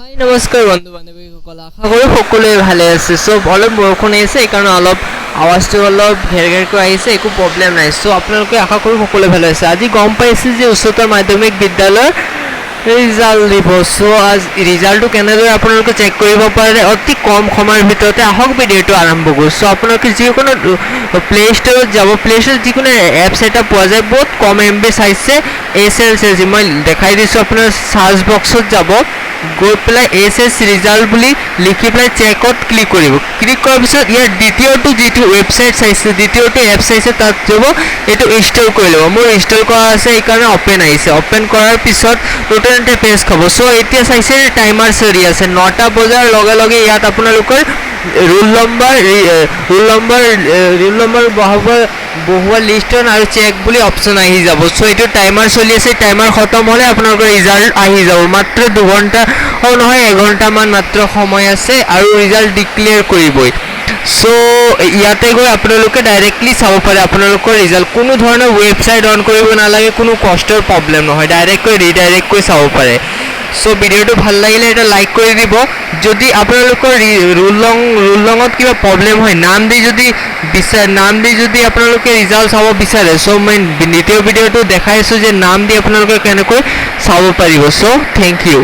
হাই, নমস্কাৰ বন্ধু বান্ধৱীসকল, আশা কৰোঁ সকলোৱে ভালে আছে। চ' অলপ বৰষুণ আহিছে, সেইকাৰণে অলপ আৱাজটো অলপ ঘেৰ ঘেৰকৈ আহিছে, একো প্ৰব্লেম নাই। চ' আপোনালোকে আশা কৰোঁ সকলোৱে ভালে আছে। আজি গম পাইছে যে উচ্চতৰ মাধ্যমিক বিদ্যালয়ৰ ৰিজাল্ট দিব। চ' আজ ৰিজাল্টটো কেনেদৰে আপোনালোকে চেক কৰিব পাৰে অতি কম সময়ৰ ভিতৰতে, আহক ভিডিঅ'টো আৰম্ভ কৰোঁ। চ' আপোনালোকে যিকোনো প্লে ষ্ট'ৰত যাব, প্লে ষ্ট'ৰত যিকোনো এপছ এটা পোৱা যায়, বহুত কম এমবি চাইছে, এছ এল চি, মই দেখাই দিছোঁ। আপোনাৰ চাৰ্চ বক্সত যাব, গৈ পেলাই এইচএছ ৰিজাল্ট বুলি লিখি পেলাই চেকত ক্লিক কৰিব। ক্লিক কৰাৰ পিছত ইয়াৰ দ্বিতীয়টো যিটো ৱেবছাইট চাইছে, দ্বিতীয়টো এপ চাইছে, তাত যাব, এইটো ইনষ্টল কৰি ল'ব। মোৰ ইনষ্টল কৰা আছে, সেইকাৰণে অ'পেন আহিছে। অ'পেন কৰাৰ পিছত নতুন এটা পেজ খাব। চ' এতিয়া চাইছে টাইমাৰ চলি আছে। 9টা বজাৰ লগে লগে ইয়াত আপোনালোকৰ ৰোল নম্বৰ বহাব, বহুৱা লিষ্টখন আৰু চেক বুলি অপশ্যন আহি যাব। চ' এইটো টাইমাৰ চলি আছে। টাইমাৰ খতম হ'লে আপোনালোকৰ ৰিজাল্ট আহি যাব। মাত্ৰ 2 ঘণ্টা, অ' নহয়, এঘণ্টামান মাত্ৰ সময় আছে আৰু ৰিজাল্ট ডিক্লেয়াৰ কৰিবই। চ' ইয়াতে গৈ আপোনালোকে ডাইৰেক্টলি চাব পাৰে আপোনালোকৰ ৰিজাল্ট। কোনো ধৰণৰ ৱেবছাইট অন কৰিব নালাগে, কোনো কষ্টৰ প্ৰব্লেম নহয়, ডাইৰেক্টকৈ ৰিডাইৰেক্টকৈ চাব পাৰে। চ' ভিডিঅ'টো ভাল লাগিলে এটা লাইক কৰি দিব। যদি আপোনালোকৰ ৰোল নঙত কিবা প্ৰব্লেম হয়, নাম দি যদি আপোনালোকে ৰিজাল্ট চাব বিচাৰে, চ' মই দ্বিতীয় ভিডিঅ'টো দেখাইছোঁ যে নাম দি আপোনালোকে কেনেকৈ চাব পাৰিব। চ' thank U.